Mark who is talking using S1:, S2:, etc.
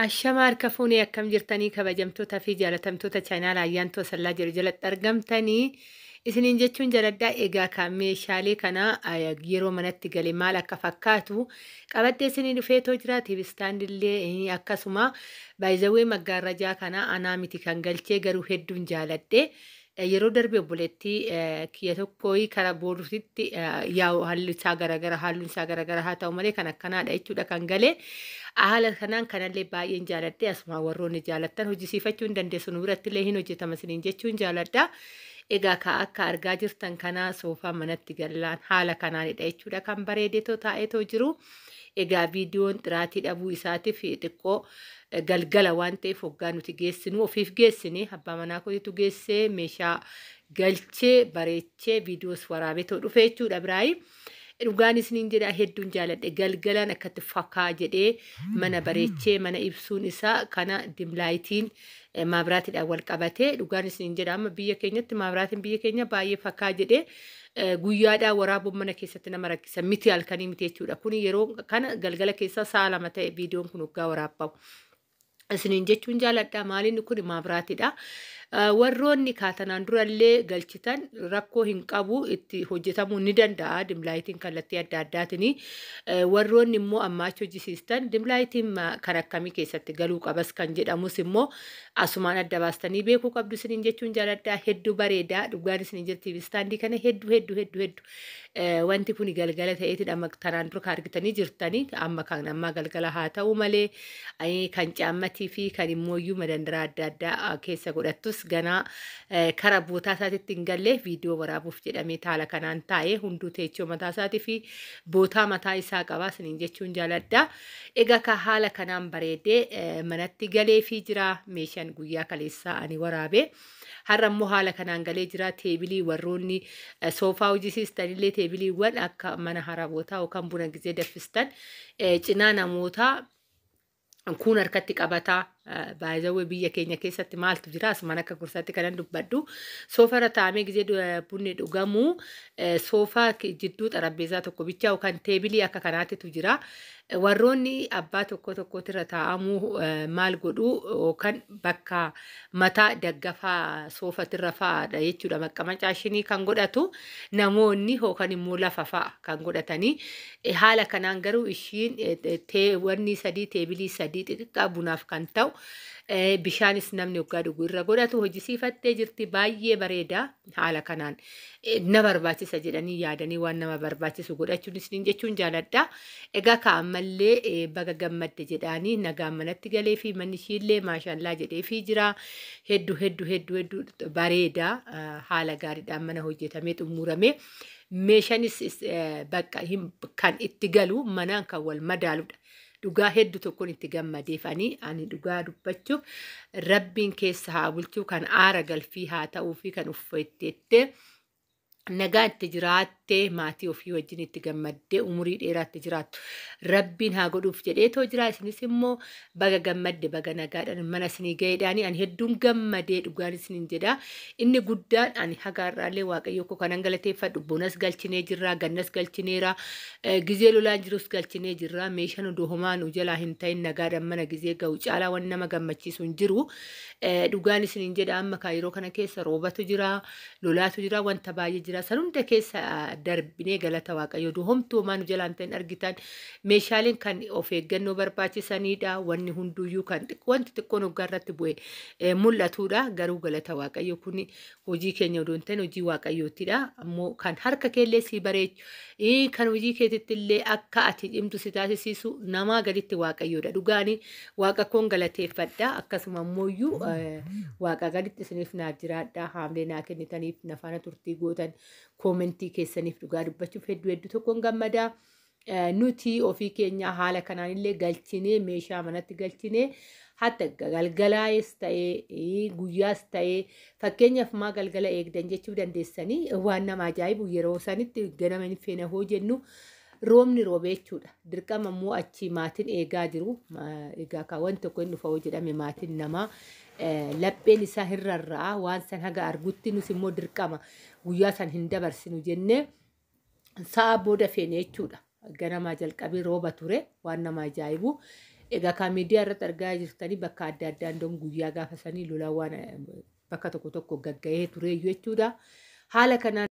S1: Ashama harka fuunee akkam jirtanii kabajamtootaa fi jaalatamtoota chaanaala Ayyaantoo Sallaa jedhu jalatti argamtanii isiniin jechuun jaladhaa. Egaa kan meeshaalee kana yeroo manatti gale maal akka fakkaatu qabadhee isinii dhufeetoo jira. Tiivistaandillee akkasuma baay'izawwee maggaarrajaa kana anaa miti kan galchee, garuu hedduun jaaladhe. Yeroo darbe obboleettii kiyya tokkoo karaa booruutitti yaa'u halluu isaa garaagara, halluun isaa garaagara haa ta'u malee kan akkanaadha jechuudha kan galee. Haala kanaan kanallee baay'een jaaladhe. Asuma warroonni jaalattan hojjisiifachuu hin dandeessu, nu biratti illee hin hojjetama isiniin jechuun jaaladha. Egaa ka akka argaa jirtan kana soofaa manatti gallaan haala kanaanidha jechuudha kan bareedetoo taa'eetoo jiru. Egaa viidiyoon xiraatii dhabuu isaatiif xiqqoo galgala waan ta'eef hoggaa nuti geessinu ofiif geessine, abbaa manaa kootitu geessee meeshaa galchee bareechee viidiyoos waraabeetoo dhufe jechuudha biraayi. Dhugaan isiniin jedha, hedduun jaaladhe. Galgalaan akkatti fakkaa jedhee mana bareechee mana ibsuun isaa kana dimlaayitiin maabiraatiidhaan wal qabatee, dhugaan isiniin jedha, amma biyya keenyatti maabiraatiin biyya keenya baay'ee fakkaa jedhee guyyaadhaan waraabuun mana keessatti nama rakkisa miti, halkanii miti jechuudha. Kuni yeroo kana galgala keessa sa'a 2 ta'e viidiyoon kun hoggaa waraabbamu. Isiniin jechuun jaaladha, maaliin kun maabiraatiidha. Warroonni kaatanaan durallee galchitan rakkoo hin qabu, itti hojjetamuu ni danda'a dimlaayitiin kallattii adda addaatiin. Warroonni immoo ammaa achi hojjisiistan dimlaayitiin kan akkamii keessatti galuu qabas kan jedhamus immoo asumaan adda baastanii beekuu qabdu isiniin jechuun jaaladha. Hedduu bareedaa, dhugaan isiniin jirti, istaandii kana hedduu hedduu hedduu hedduu. Wanti kun galgala ta'eetidha tanaan dura kan argitanii jirtanii, amma kan ammaa galgala haa ta'u malee kan caammatii fi kan immooyyuu madandaraa adda addaa keessa godhattus ganaa kara bootaa isaatitti hin galle, viidiyoo waraabuuf jedhamee haala kanaan taa'ee hunduu teechoo mataa isaatii fi bootaa mataa isaa qaba isiniin jechuun jaaladha. Egaa ka haala kanaan bareedee manatti galee fi jira meeshaan guyyaa kaleessaa ani waraabe. Har'a immoo haala kanaan galee jira. Teebilii warroonni soofaa hojjisiistanillee teebiliiwwan akka mana harabootaa yookaan buna gizee danfistan cinaa namootaa kun harkatti qabataa. Baay'ee biyya keenya keessatti maaltu jira, asumaan akka gorsaatti kanan dubbadhu, soofarra taa'amee gizee bunni dhugamu soofaa jidduu xarabbeezaa tokko bichaa yookaan teebilii akka kanaatitu jira. Warroonni abbaa tokko tokkotirra taa'amuu maal godhu, yookaan bakka mataa daggafaa soofatirra fa'aadha jechuudha maqqamacaa shinii kan godhatu namoonni, yookaan immoo lafa fa'a kan godhatanii. Haala kanaan garuu ishiin wanni sadii, teebilii sadii xixiqqaa bunaaf kan ta'u, bishaanis namni waggaa dhugu irra godhatu hojjisiifattee jirti. Baay'ee bareeda. Haala kanaan na barbaachisa jedhanii yaadanii waan nama barbaachisu godhachuun isiniin jechuun jaaladha. Egaa ka ammallee baga gammadde jedhaanii nagaan manatti galee fi manni ishiillee maashallaa jedhee fi jira. Hedduu hedduu hedduu hedduu bareeda, haala gaariidhaan mana hojjetamee xumurame. Meeshaanis bakka kan itti galu manaan kan wal madaaludha. Dhugaa hedduu tokkoon itti gammadeef ani dhugaa dubbachuuf, rabbiin keessa haa bulchuu, kan aara galfii haa ta'uu fi kan uffatteettee nagaa itti jiraattee maatii ofii wajjin itti gammaddee umurii dheeraa itti jiraattu rabbiin haa godhuuf jedheetoo jira. Isinis immoo baga gammadde, baga nagaadhaan mana isinii ga'eedhaanii. Ani hedduun gammadee, dhugaan isiniin jedha. Inni guddaan ani haga har'aallee Waaqayyo koo kanan galateeffadhu, bonas galchinee jirra, gannas galchineera, gizee lolaan jirus galchinee jirra. Meeshaan odoo homaa nu jalaa hin ta'in nagaadhaan mana gizee ga'u caalaa waan nama gammachiisu hin jiru. Dhugaan isiniin jedha, amma kan yeroo kana keessa roobatu jira, lolaatu jira, wanta baay'ee jira. San hunda keessa darbinee galata Waaqayyo odoo homtuu homaa nu jalaa hin ta'in argitan. Meeshaaleen kan of eeggannoo barbaachisanidha. Wanni hunduyyuu kan wanti xiqqoon hoggaa irratti bu'e mul'atudha. Garuu galata Waaqayyo, kun hojii keenya odoo hin ta'in hojii Waaqayyoottidha. Ammoo kan harka keellee si bareechu, kan hojii keetitti illee akka ati cimtu si taasisiisu namaa gaditti Waaqayyoodha. Dhugaani Waaqa koon galateeffadha. Akkasuma ammoo Waaqa gaditti isiniif naaf jiraadha. Haamlee naa kennitaniif, na faana turtii gootan, koomentii keessaniif dhugaa dubbachuuf hedduu hedduu tokkoon gammadaa. Nuti ofii keenya haala kanaan illee galchinee, meeshaa manatti galchinee, hatta galgalaayis ta'ee guyyaas ta'ee, fakkeenyaaf maa galgala eegdan jechuu dandeessanii, waan nama ajaa'ibu yeroo sanitti ganama hin feena hoo jennu roobni roobee jechuudha. Dirqama immoo achi maatiin eegaa jiru. Egaa kan wanti tokko hin dhufa hoo jedhame maatiin namaa lapheen isaa hin rarra'a waan san haga argutti. Nus immoo dirqama guyyaa san hin dabarsinu jennee sa'a booda feene jechuudha. Ganamaa jalqabee rooba ture, waan nama ajaa'ibu. Egaa kan miidiyaa irratti argaa jirtanii bakka adda addaa indoom guyyaa gaafa sanii lolaan waan bakka tokko tokko gagga'ee ture jechuudha. Haala kanaan.